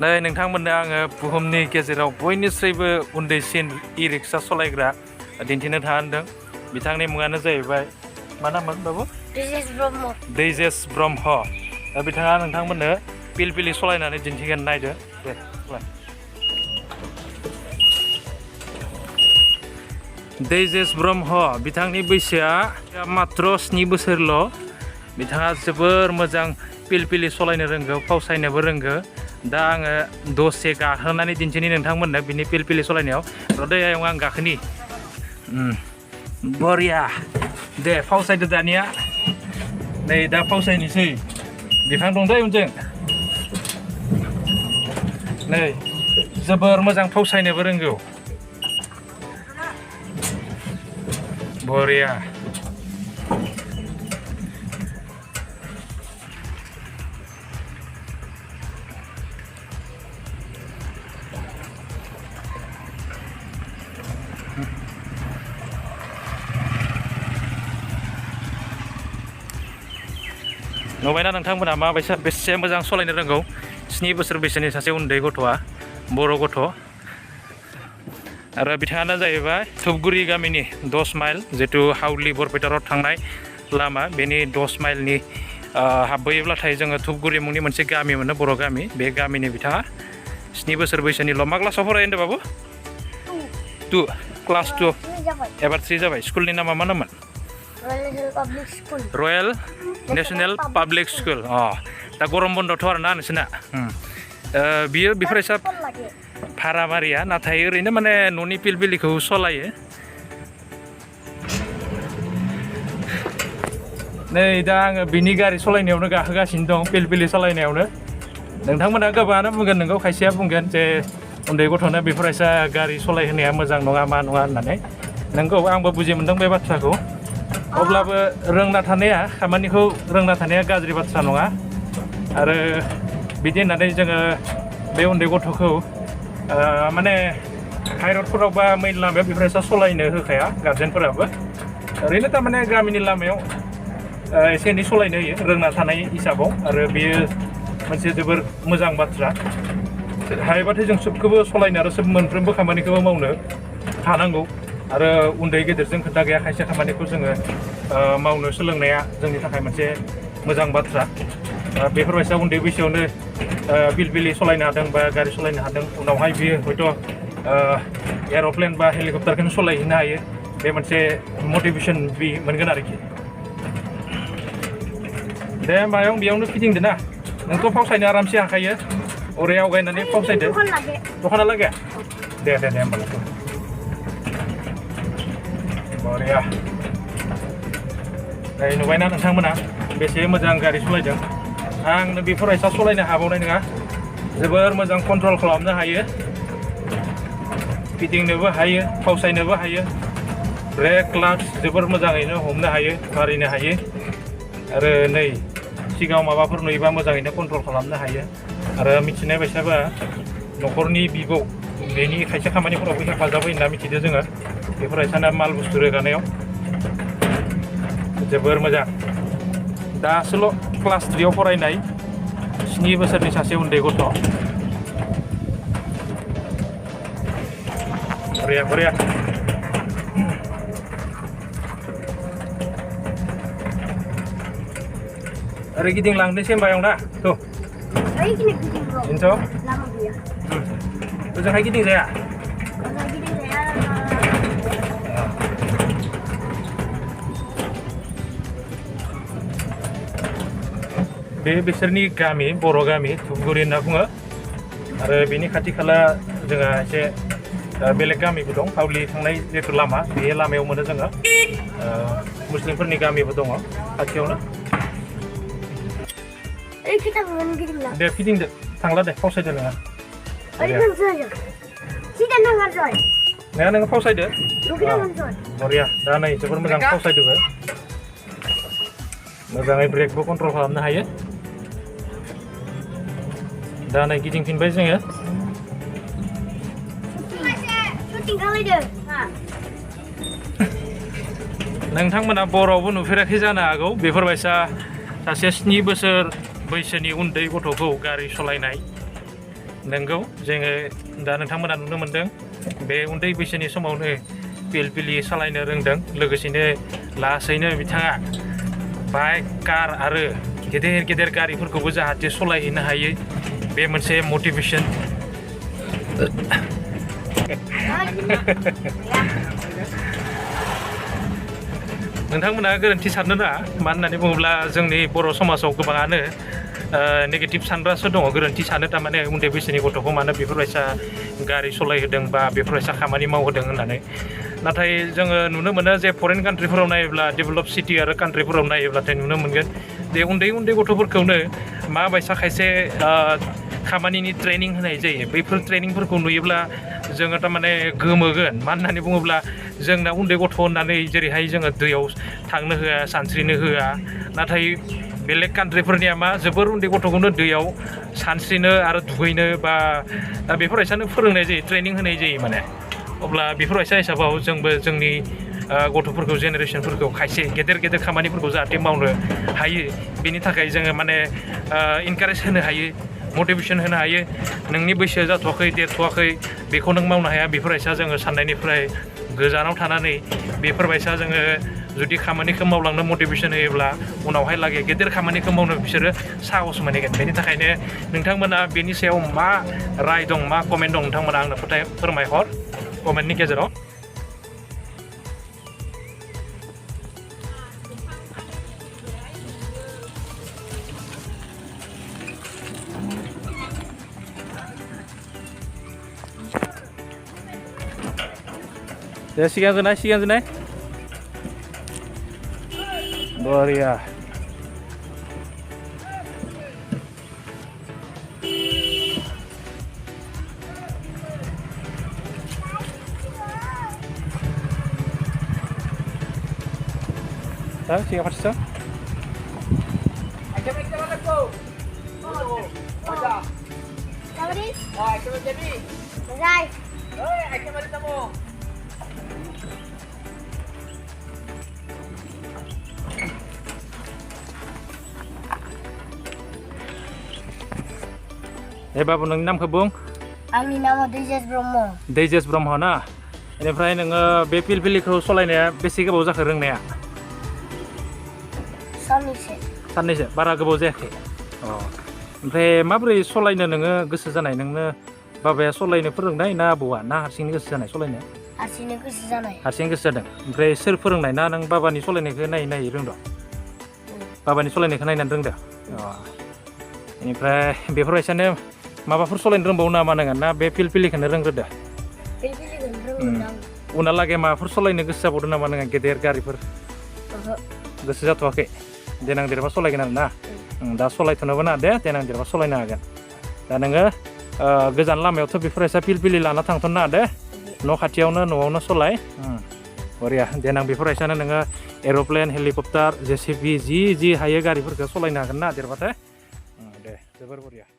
नै नोंथांमोननो आङो बुहुमनि गेजेराव बयनिख्रुइबो उन्दैसिन इ-रिक्सा सलायग्रा दिन्थिनो थांदों। बिथांनि मुङानो जाहैबाय मा नाममोन बाबु? दैजेश ब्रह्म। दैजेश ब्रह्म। दा बिथाङा नोंथांमोननो पिलपिलि सलायनानै दिन्थिगोन, नायदो दे सलाय। दैजेश ब्रह्म, बिथांनि बैसोआ मात्र 7 बोसोरल'। बिथाङा जोबोर मोजां पिलपिलि सलायनो रोंगौ, फावसायनोबो रोंगौ। दा आङो दसे गाखोनानै दिन्थिनि नोंथांमोननो बिनि पिलपिलि सलायनायाव। रदै आयं आं गाखोनि। बरिया दे फावसायदो दानिया। नै दा फावसायनोसै। बिफां दं दै उनजों। नै जोबोर मोजां फावसायनोबो रोंगौ। बरिया। नुबायना नोंथांमोना माबायसा बेसे मोजां सलायनो रोंगौ। 7 बोसोर बैसोनि सासे उन्दै गथ'आ, बर' गथ'। आरो बिथाङानो जाहैबाय धुपगुरि गामिनि 10 माइल, जितु हाउलि बरपेटा रड थांनाय लामा, बेनि 10 माइलनि हाबबोयोब्लाथाय जोङो धुपगुरि मुंनि मोनसे गामि मोनो, बर' गामि। बे गामिनि बिथाङा 7 बोसोर बैसोनिल'। मा क्लासाव फरायो होनदों बाबु? 2 क्लास 2 एबार 3 जाबाय। स्कुलनि नामा मा नाममोन? रयेल नेसनेल पाब्लिक स्कुल। दा गरम बन्दथ' आरोना नोंसोरना। बियो बेफोरबायसा भारामारिया, नाथाय ओरैनो माने न'नि पिलपिलिखौ सलायो। नै दा आङो बिनि गारि सलायनायावनो गाखोगासिनो दं, पिलपिलि सलायनायावनो। नोंथांमोना गोबाङानो बुंगोन, नोंगौ खायसेया बुंगोन जे उन्दै गथ'नो बेफोरबायसा गारि सलायहोनाया मोजां नङा, मा नङा होननानै। नोंगौ आंबो बुजि मोनदों बे बाथ्राखौ। अब्लाबो रोंना थानाया, खामानिखौ रोंना थानाया गाज्रि बाथ्रा नङा। आरो बिदि होननानै जोङो बे उन्दै गथ'खौ माने हाइरडफोराव बा मेइन लामायाव बेफोरबायसा सलायनो होखाया गार्जेनफोराबो। ओरैनो थारमाने गामिनि लामायाव एसे एनै सलायनो होयो रोंना थानाय हिसाबाव। आरो बेयो मोनसे जोबोर मोजां बाथ्रा। हायोबाथाय जों सोबखौबो सलायनो आरो सोब मोनफ्रोमबो खामानिखौबो मावनो हानांगौ। आरो उन्दै गेदेरजों खोथा गैया, खायसे खामानिखौ जोङो मावनो सोलोंनाया जोंनि थाखाय मोनसे मोजां बाथ्रा। बेफोरबायसा उन्दै बैसोआवनो पिलपिलि सलायनो हादों बा गारि सलायनो हादों, उनावहाय बियो हयथ' एर'प्लेन बा हेलिकप्टारखौनो सलायहैनो हायो। बे मोनसे मटिभेसन मोनगोन आरोखि। दे मायं बेयावनो फिदिंदो ना, नोंथ' फावसायनो आरामसे हाखायो। ओरै आवगायनानै फावसायदो। दखाना लागे दे दे दे होमबालाय। बरिया। नै नुबायना नोंथांमोना बेसे मोजां गारि सलायदों। आंनो बेफोरबायसा सलायनो हाबावनाय नङा। जोबोर मोजां कन्ट्रल खालामनो हायो, फिदिंनोबो हायो, फावसायनोबो हायो। ब्रेक क्लाच जोबोर मोजाङैनो हमनो हायो, मारिनो हायो। आरो नै सिगाङाव माबाफोर नुयोबा मोजाङैनो कन्ट्रल खालामनो हायो। आरो मिथिनाय बायसाबा न'खरनि बिबौ, बेनि खायसे खामानिफोरावबो हेफाजाब होयो होनना मिथिदो जोङो। बेफोरबायसाना माल बुस्थु रोगानायाव जोबोर मोजां। दासोल' क्लास 3 आव फरायनाय 7 बोसोरनि सासे उन्दै गथ'। बरिया बरिया। ओरै गिदिंलांनोसै होनबाय आं ना थ'। ओजोंहाय गिदिंजाया? बे बिसोरनि गामि, बर' गामि, धुपगुरि होनना बुङो। आरो बेनि खाथि खाला जोंहा एसे बेलेग गामिबो दं, हाउलि थांनाय जितु लामा, बे लामायाव मोनो जोङो। मुस्लिमफोरनि गामिबो दङ खाथियावनो। दे फिदिंदो, थांला दे, फावसायदो नोङो। नङा नोङो फावसायदो। बरिया। दा नै जोबोर मोजां फावसायदोबो। मोजाङै ब्रेकबो कन्ट्रल खालामनो हायो। दा नै गिदिंफिनबाय जोङो। नोंथांमोना बर'आवबो नुफेराखै जानो हागौ बेफोरबायसा सासे 7 बोसोर बैसोनि उन्दै गथ'खौ गारि सलायनाय। नंगौ जोङो दा नोंथांमोना नुनो मोनदों बे उन्दै बैसोनि समावनो पिलपिलि सालायनो रोंदों लोगोसेनो लासैनो बिथाङा बाइक कार आरो गेदेर गेदेर गारिफोरखौबो जाहाथे सालायहैनो हायो बे मोनसे मटिभेसन नोंथांमोना गोरोन्थि साननो नाङा मानो होननानै बुङोब्ला जोंनि बर' समाजाव गोबाङानो नेगेटिभ सानग्रासो दङ गोरोन्थि सानो थारमाने उन्दै बैसोनि गथ'खौ मानो बेफोरबायसा गारि सालायहोदों बा बेफोरबायसा खामानि मावहोदों होननानै नाथाय जोङो नुनो मोनो जे फरेन कान्ट्रिफोराव नायोब्ला डेभेलप सिटि आरो कान्ट्रिफोराव नायोब्लाथाय नुनो मोनगोन जे उन्दै उन्दै गथ'फोरखौनो माबायसा खायसे खामानिनि ट्रेनिं होनाय जायो बैफोर ट्रेनिंफोरखौ नुयोब्ला जोङो थारमाने गोमोगोन मानो होननानै बुङोब्ला जोंना उन्दै गथ' होननानै जेरैहाय जोङो दैयाव थांनो होआ सानस्रिनो होआ नाथाय बेलेग कान्ट्रिफोरनिया मा जोबोर उन्दै गथ'खौनो दैयाव सानस्रिनो आरो दुगैनो बा बेफोरबायसानो फोरोंनाय जायो ट्रेनिं होनाय जायो माने अब्ला बेफोरबायसा हिसाबाव जोंबो जोंनि गथ'फोरखौ जेनेरेसनफोरखौ खायसे गेदेर गेदेर खामानिफोरखौ जाहाथे मावनो हायो बेनि थाखाय जोङो माने इनकारेज होनो हायो मटिभेसन होनो हायो नोंनि बैसोआ जाथ'वाखै देरथ'वाखै बेखौ नों मावनो हाया बेफोरबायसा जोङो साननायनिफ्राय गोजानाव थानानै बेफोरबायसा जोङो जुदि खामानिखौ मावलांनो मटिभेसन होयोब्ला उनावहाय लागै गेदेर खामानिखौ मावनो बिसोरो साहस मोनहैगोन बेनि थाखायनो नोंथांमोना बेनि सायाव मा राय दं मा कमेन्ट दं नोंथांमोना आंनो फोरमायहर कमेन्टनि गेजेराव deh siang senai Gloria siang apa sih babu nोंनि नामखौ बुं आंनि नामा दैजेस ब्रह्म दैजेस ब्रह्म ना बेनिफ्राय नोङो बे पिलपिलिखौ सालायनाया बेसे गोबाव जाखो रोंनाया साननैसो बारा गोबाव जायाखै ओमफ्राय माबोरै सालायनो नोङो गोसो जानाय नोंनो बाबाया सालायनो फोरोंनाय ना आबौआ ना हारसिंनो गोसो जानाय सालायनो हारसिं गोसो जादों ओमफ्राय सोर फोरोंनाय ना नों बाबानि सालायनायखौ नायै रोंदों बाबानि सालायनायखौ नायनानै रोंदों बेनिफ्राय बेफोरबायसानो माबाफोर सालायनो रोंबावो नामा नोङो ना बे पिलपिलिखौनो रोंग्रोदो उनावलागै माबाफोर सालायनो गोसो जाबावदों नामा नोङो गेदेर गारिफोर गोसो जाथ'वाखै देनां देरबा सालायगोन आरो ना दा सालायथ'नोबो ना दे देनां देरबा सालायनो हागोन दा नोङो गोजान लामायावथ' बेफोरबायसा पिलपिलि लाना थांथ'नो नाङा दे न' खाथियावनो न'आवनो सालाय बरिया देनां बेफोरबायसानो नोङो एर'प्लेन हेलिकप्टार जेसिबि जि हायो गारिफोरखौ सालायनो हागोन ना देरबाथाय दे जोबोर बरिया